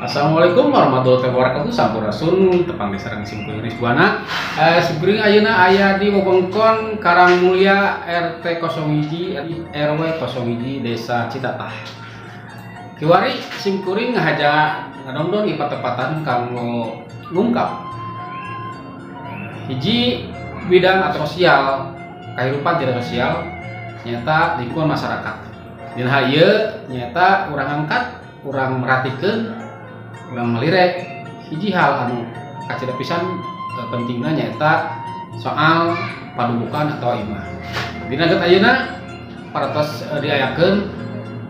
Assalamualaikum warahmatullahi wabarakatuh. Sampurasun, tepang deui sareng simkuring Rizbuana. Simkuring ayeuna aya di wewengkon Karangmulya, RT 01 RW 01, Desa Citatah. Kiwari simkuring ngahaja ngadongdon di patepatan kanggo ngungkap hiji bidang atau sosial, kehidupan tidak sosial nyaeta lingkungan masyarakat. Dina hal ieu nyaeta urang angkat, urang merhatikeun, urang melirek hiji hal anu kacida pisan pentingna, nyaeta soal padukuhan atau imah. Dina get ayeuna parantos diayakeun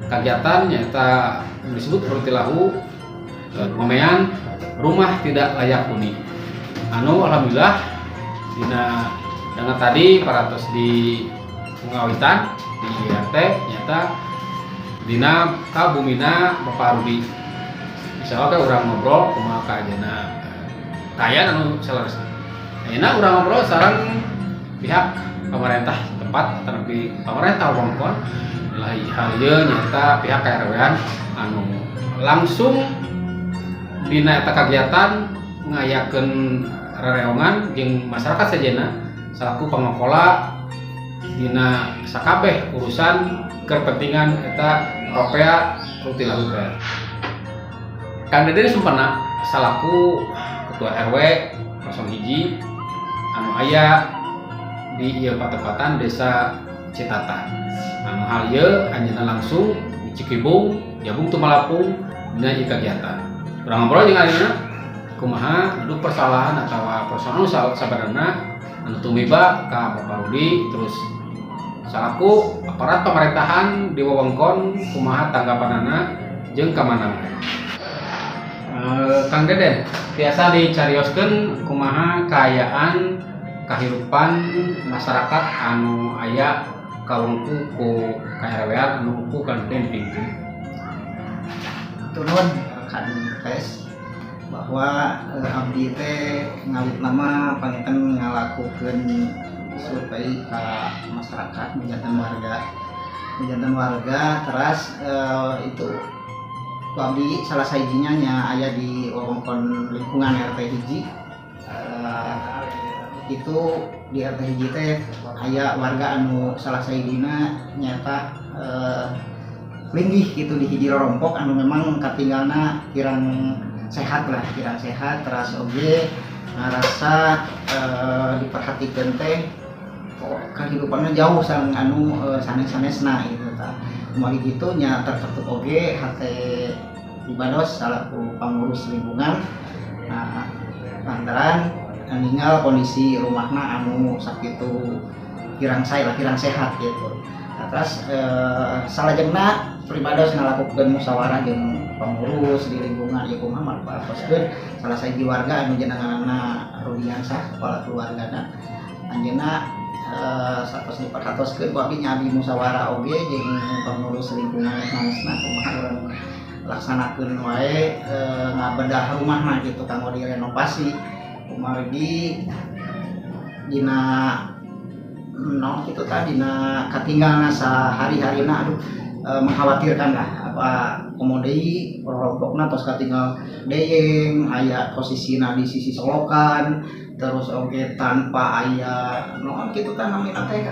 kegiatan nyaeta disebut rutilahu, ngomean rumah tidak layak huni. Anu alhamdulillah dina dengan tadi parantos di pengawitan di RT nyaeta dina kabumina Bapak Rudi. Insya Allah urang ngobrol kumaha kaayaan kaayaan anu saleresna. Ayeuna urang ngobrol sareng pihak pemerintah tempat atau pemerintah wewengkon lah, hal ieu nyaeta pihak KRW anu langsung dina eta kegiatan ngayakeun rereongan jeung masyarakat sejenna selaku pangokola dina sakabeh urusan kepentingan eta ropea rutilahu teh. Kang Deden Sumpena selaku ketua RW 01 anu aya di ieu patepatan Desa Citatah. Anu hal ieu anjeunna langsung di Cikibung, Jabung Tumalapung dina ieu kagiatan. Urang ngobrol jeung anjeunna kumaha duduk persoalan atau persoalan nu sabenerna anu tumiba ka Bapak Rudi, terus salaku aparat pemerintahan di wewengkon kumaha tanggapanana jeung kamana. Kang Deden, biasa dicarioskeun kumaha kaayaan kahirupan masyarakat anu aya kawengku ku KRW anu ku Kang Deden dipimpin? Turun kan tes bahwa abdi teh ngawit lama panginten ngalakukeun survei ke masyarakat menjanten warga. Teras itu ku abdi salah sahijinya nya aya di wewengkon lingkungan RT 1. Itu di RT 1 teh aya warga anu salah sahijina nyaeta linggih gitu di hiji rorompok anu memang katinggalna kirang sehat lah, kirang sehat. Teras oge ngarasa diperhatikan teh kok kehidupannya jauh sareng anu sanes-sanesna gitu. Tah, kembali gitu nya terketuk oge hate ibados salaku pengurus lingkungan. Nah, lantaran ninggal kondisi rumahna anu sakitu kirang sae lah, kirang sehat gitu. Nah, terus salajengna pribados ngalakukeun musyawarah jeung pengurus di lingkungan ieu kumaha manfaatkeun salah sahiji warga anu jenenganna Rudiansah, kepala keluargana. Anjeunna satos diperhatoskeun ku abdi nya, abdi musyawarah oge jeung pengurus lingkungan sanesna kumaha urang laksanakeun wae ngabedah rumahna gitu kanggo direnovasi, kumargi dina naon kitu tah, dina katinggalna sahari-harina aduh mengkhawatirkan lah. Apa komo deui rorompokna tos katinggal deyeng, aya posisina di sisi solokan, terus oge tanpa aya naon kitu tah namina teh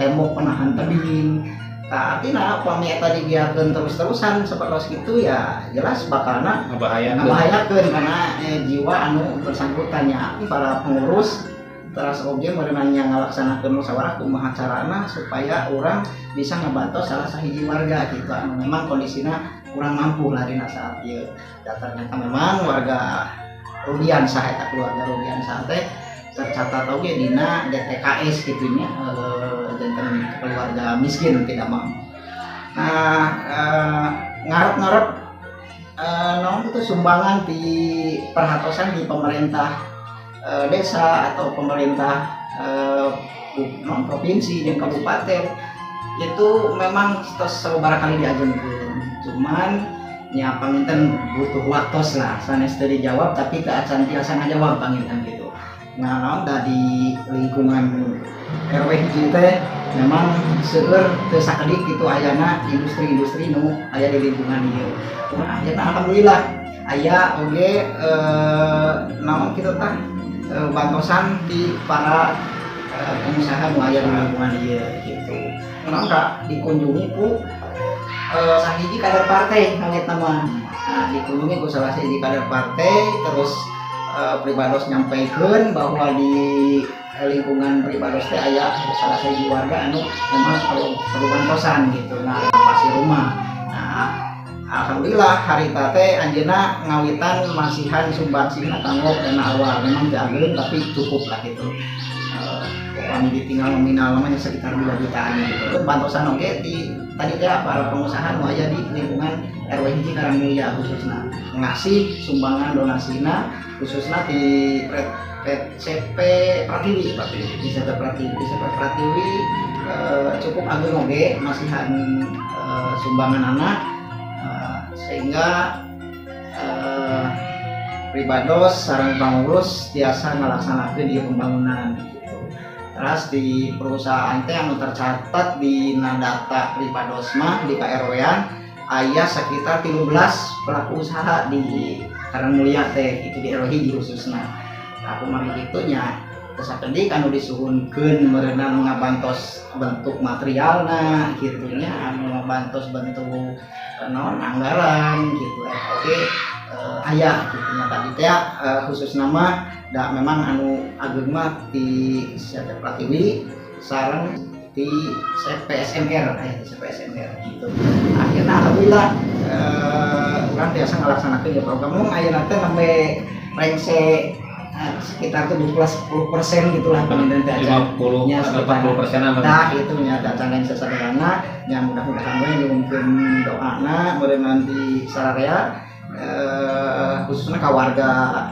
tembok penahan tebing. Tah, artina upami eta dibiarkeun terus-terusan seperti itu ya jelas bakalna Ngabahayakeun. Ngabahayakeun karena jiwa anu bersangkutan nya. Para pengurus teras oge meureunan ngalaksanakeun musyawarah kumaha carana supaya urang bisa ngebantu salah sahiji warga gitu anu memang kondisinya kurang mampu lah dina saat ieu. Dan ternyata memang warga Rudiansah eta, keluarga Rudiansah teh tercatat oge dina DTKS gitu nya, janten keluarga miskin tidak mampu. Nah, ngarep-ngarep naon itu. sumbangan di perhatosan di pemerintah desa atau pemerintah non provinsi dan kabupaten itu memang tos sababaraha kali diajukeun, cuman nya panginten butuh waktu lah. Sanes teu dijawab, tapi teu acan tiasa ngajawab panginten gitu. Nah, naon da di lingkungan RW 1 teh memang seueur, teu sakedik gitu ayana industri-industri nu aya di lingkungan ieu. Nah, ayeuna alhamdulillah aya oge naon kitu tah bantosan di para pengusaha nu aya di lingkungan ieu gitu. Naon ka dikunjungi ku sahiji kader partai kanggo mah. Nah, dikunjungi ku salah sahiji kader partai, terus pribados nyampaikan bahwa di lingkungan pribados teh aya salah sahiji warga anu memang perlu perlu bantosan gitu, nah renovasi rumah. Nah, alhamdulillah harita teh anjeunna ngawitan masihan sumbangsihna kanggo dana awal. Memang teu ageung, tapi cukup lah gitu. Upami ditinggal nominal namanya sekitar 2 jutaan gitu. Bantosan oge di tadi teh para pengusaha nu aya di lingkungan RW 1 Karangmulya, khususna ngasih sumbangan donasina, khususnya di CP Pratiwi. Di CP Pratiwi, di CP Pratiwi cukup ageung oge masihan sumbangan anak sehingga pribados sareng pangurus tiasa ngalaksanakeun ieu pembangunan gitu. Terus di perusahaan teh anu tercatat di data pribados mah di KRW-an aya sekitar 13 pelaku usaha di Karangmulya teh itu, di RW 1 khususna. Nah, kumaha kitu nya teu sakedik anu disuhunkeun meureunan ngabantos bentuk materialna gitu nya, anu ngabantos bentuk naon anggaran gitu oke aya gitu nya. Tadi teh khusus nama da memang anu ageung mah di CP Pratiwi sareng di CPSMR, aya di CPSMR gitu. Akhirnya alhamdulillah urang biasa ngalaksanakeun ya program nu ayeuna teh nembe rengse sekitar 70% gitulah panginten teh acan. 50 Ya, atau 40%-an. Nah, itu nya acan rengse sadayana nya. Mudah-mudahan we nyuhunkeun doana meureun nanti sararea khususnya ka warga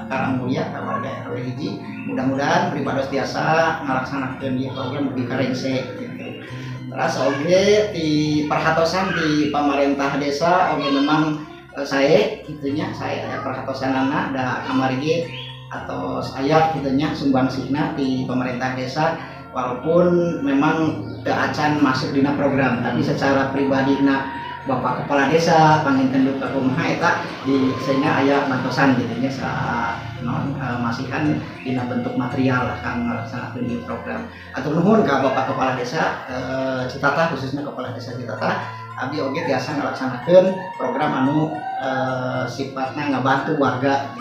Karangmulya, ka warga RW 1, mudah-mudahan pribados tiasa ngalaksanakeun ieu program dugi ka rengse gitu. Terus oge di perhatosan di pemerintah desa oge memang sae gitu nya, sae aya perhatosanana da kamari ge atau saya gitu nya sumbangsihna di pemerintah desa, walaupun memang teu acan masuk dina program, tapi secara pribadi na Bapak Kepala Desa panginten duka kumaha eta di sehingga aya bantosan gitu nya sa non masihan dina bentuk material lah kang ngalaksanakeun ieu program. Atur nuhun ka Bapak Kepala Desa Citatah, khususnya Kepala Desa Citatah, abdi oge tiasa ngalaksanakeun program anu sifatna ngabantu warga.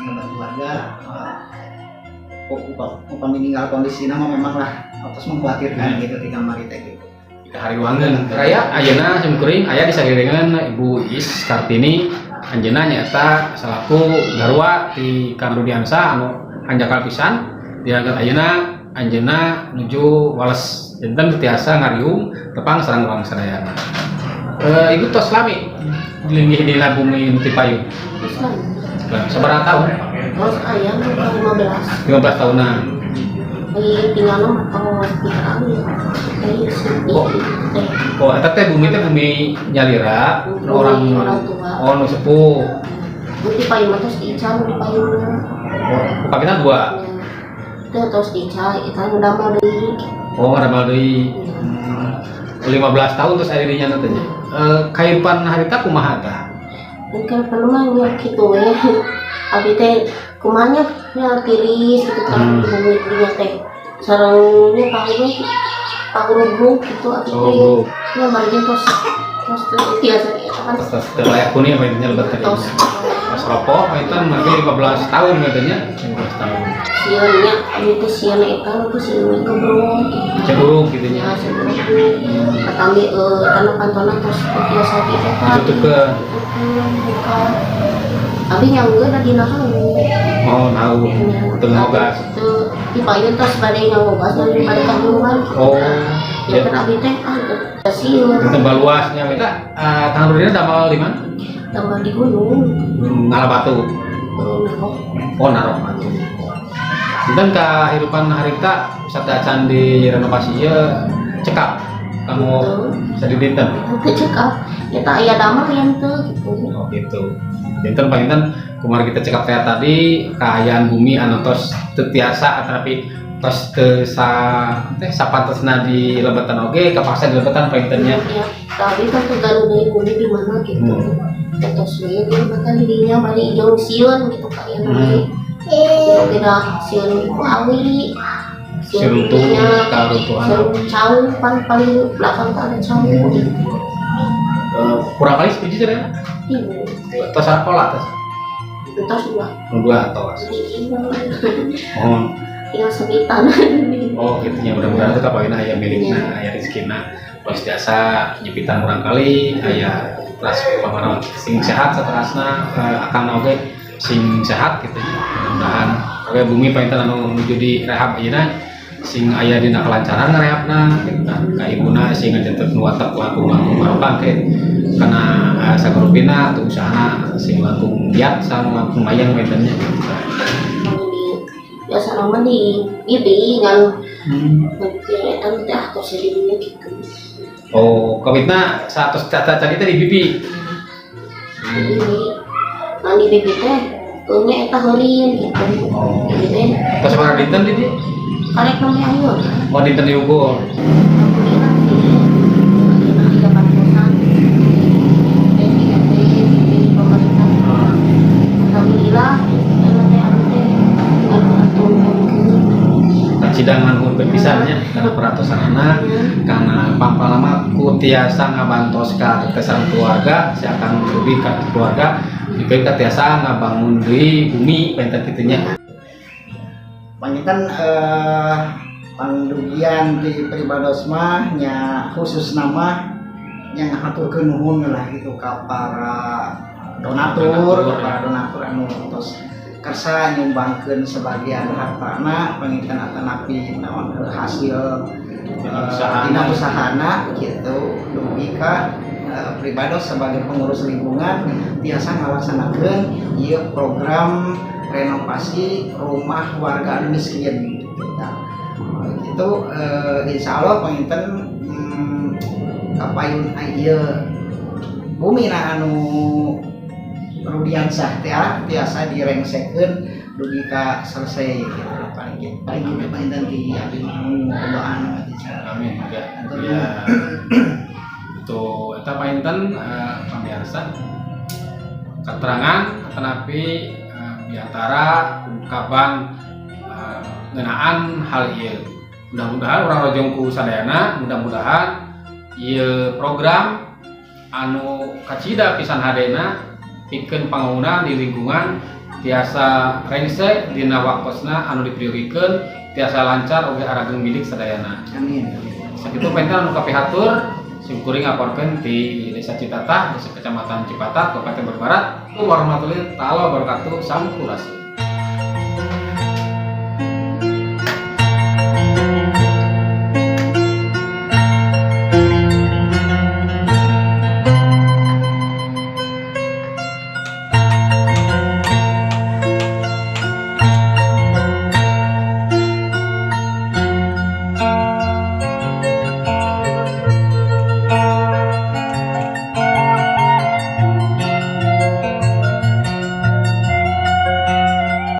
Upami ninggal kondisi mah memang lah atos mengkhawatirkan gitu di kamari teh gitu. Hariwangan raya ayeuna simkuring aya di sagiringan Ibu Is Kartini. Anjeunna nyaeta salaku garwa di Kang Rudiansa anu hanjakal pisan diangkat. Ayeuna anjeunna nuju wales, janten tiasa ngariung tepang sareng urang sadayana. Ibu tos lami linggih di bumi nu payun? Terus lagi. Sabaraha tahun? Terus aya nu 15. 15 tahunan. Lagi tinggal mah tos pikiran ya. Kayak sedih Oh. teh. Oh, eta teh bumi nyalira? Bumi orang orang tua. Oh, nu sepuh. Nu di payun mah tos diical nu di payunna. Oh, upamina dua. Ya. Teu, tos diical eta nu damel deui. Oh, ngadamel deui. Iya. 15 tahun terus aya dinya teh nya. Kahirupan harita kumaha tah? Mungkin perlu mah nya kitu we. Abi teh kumaha nya nya tiris gitu kan bumi dinya teh. Sareng nya panggung panggung gitu abi teh. Oh, Nya margi tos tos teu biasa eta kan. Tos teu layak huni apa intinya lebet tadi. Tos. Pas rokok itu margi 15 tahun katanya, 15 tahun. Sieun nya abi teh, sieun eta teh sieun gebrok gitu. Cemuruk gitu Ya, nya. sieun. Katambi tanah pantona tos teu biasa di eta. Ditutupkeun. Ditutupkeun buka. Abi nyanggeun da dina hawu. Oh, tahu. Teu ngogas. Teu, di payun tos bade ngogas dan bade kagungan gitu. Oh, Ya ya. kan abi teh ah teu sieun. Tambah luasnya kita Kang Rudina damel di mana? Tambah di gunung. Ngala batu. Narok. Oh, narok atuh. Dinten kahirupan harita sateuacan di renovasi ieu cekap kanggo sadidinten? Teu cekap. Ya tak aya damel yang teu gitu. Oh gitu. Dinten panginten kumargi kita cekap teh tadi kaayaan bumi anu tos teu tiasa, tapi tos teu sa teh sapantesna di lebetan oge kapaksa di lebetan panginten nya. Ya, tapi kan teu gaduh deui bumi di mana gitu. Tos we di maka di dinya bari jauh sieun gitu kayak Oke dah sieun ku awi. Sieun runtuh, karuntuhan. Sieun cau pan paling belakang teh ada cau gitu. Kurang kali setuju cenah. Ibu, Tos sakola tos. entos dua. Dua tos. Oh, Tinggal sepitan. oh gitu ya, mudah-mudahan tetap ayeuna aya milikna, aya rezekina. Tos jasa nyepitan kurang kali aya ras pamana sing sehat saterasna, akang oge sing sehat gitu ya. Mudah-mudahan oge bumi panginten anu nuju di rehab ayeuna sing aya dina kelancaran ngarehabna gitu kan. Ka ibuna sing ngajanten nu watek langkung-langkung barokah ke karena sagarupina atau usahana sing langkung giat sareng langkung mayang panginten nya gitu. Di biasa nama di bibi ngan eta teh tos di dinya gitu. Oh, kawitna satu caca tadi teh di bibi. Di bibi. Ngan di bibi teh nya eta heureun gitu. Oh. Jadi teh Tos sabaraha dinten di dieu? Karek namanya ayeuna. Oh, dinten diukur. Alhamdulillah sih. Ayeuna aya bantosan. Teh teh di pemerintah. Alhamdulillah eta teh anu teh anu atur. Kacida nganuhunkeun pisan nya kana peratosanana, karena pangpalama ku tiasa ngabantos ka sareng keluarga, si akang lebih ka keluarga dikeun ka tiasa ngabangun deui bumi panginten kitu nya. Panginten pangdugian di pribados mah nya khusus nama yang ngahaturkeun nuhun lah gitu ka para donatur, Donatur, ka para donatur anu tos kersa nyumbangkeun sebagian hartana panginten atanapi naon hasil Dina usahana. Dina usahana gitu dugi ka pribados sebagai pengurus lingkungan tiasa ngalaksanakeun ieu program renovasi rumah warga anu miskin gitu. Nah, itu insya Allah panginten kapayun ieu bumi na anu Rudiansah teh tiasa direngsekeun dugi ka selesai gitu paling gitu paling gitu panginten di abdi mah doa Amin ya. Ya. Itu eta panginten pamiarsa keterangan tetapi diantara ungkapan ngeunaan hal ieu. Mudah-mudahan urang rojong ku sadayana, mudah-mudahan ieu program anu kacida pisan hadena pikeun pangbangunan di lingkungan tiasa rengse dina waktosna anu dipriorikeun, tiasa lancar oge arageng milik sadayana. Amin. Sakitu panginten anu kapihatur sim kuring ngaporkeun di Desa Citatah, Desa Kecamatan Cipatat, Kabupaten Bogor Barat. Warahmatullahi taala wabarakatuh. Sampurasun.